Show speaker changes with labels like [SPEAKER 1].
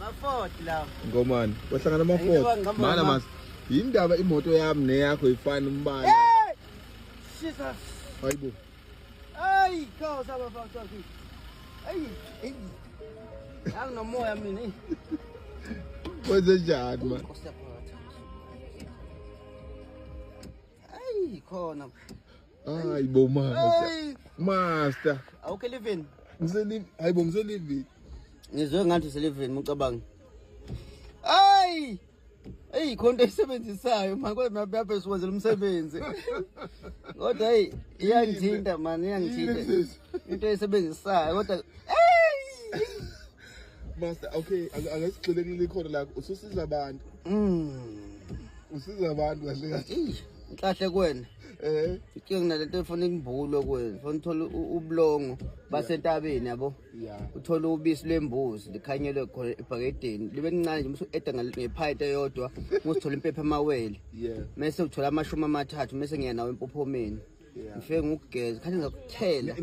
[SPEAKER 1] Mafoti lawo.
[SPEAKER 2] Ngomani, wahlangana
[SPEAKER 1] Angibanga
[SPEAKER 2] ama-Ford.
[SPEAKER 1] ngihamba
[SPEAKER 2] Mana
[SPEAKER 1] ngama-
[SPEAKER 2] mas, yindaba imoto yami neyakho ifana umbala.
[SPEAKER 1] Hey! Jesus.
[SPEAKER 2] Hayibo.
[SPEAKER 1] Hey, go saba baba. Hey, hey. Anginomoya mina. Hey.
[SPEAKER 2] Kwenze njani man?
[SPEAKER 1] Nkosi yaphakathi. Hey, khona.
[SPEAKER 2] Hayibo master.
[SPEAKER 1] Hey,
[SPEAKER 2] Master.
[SPEAKER 1] awukho livini.
[SPEAKER 2] Ngiselive, hayibo ngiselive.
[SPEAKER 1] Ngizwe ngathi uselivini ucabanga. Hey! Hey, khona into eyisebenzisayo man, kodwa mina lapha siwenzela umsebenzi. Kodwa hey, iyangithinta man, iyangithinta.
[SPEAKER 2] Yini
[SPEAKER 1] Into eyisebenzisayo kodwa hey!
[SPEAKER 2] Master, okay, ake sigxile kuleli khono lakho. Ususiza abantu. Usiza abantu kahle kahle.
[SPEAKER 1] Eyi, inhlahle kuwena.
[SPEAKER 2] Eh,
[SPEAKER 1] Inkinga nalento efuna imbulwe kuwena. Ufuna uthole ubulongo basentabeni yabo.
[SPEAKER 2] yeah.
[SPEAKER 1] Uthole ubisi lwembuzi likhanyelwe khona ebhakedeni. Libe lincane nje musu eda ngephayiti eyodwa, musithola impepho amawele.
[SPEAKER 2] Yeah.
[SPEAKER 1] Mese uthola 30 mese ngiya nawe empophomeni.
[SPEAKER 2] Yeah.
[SPEAKER 1] Ngifike ngikugeze, khathi ngizakuthela.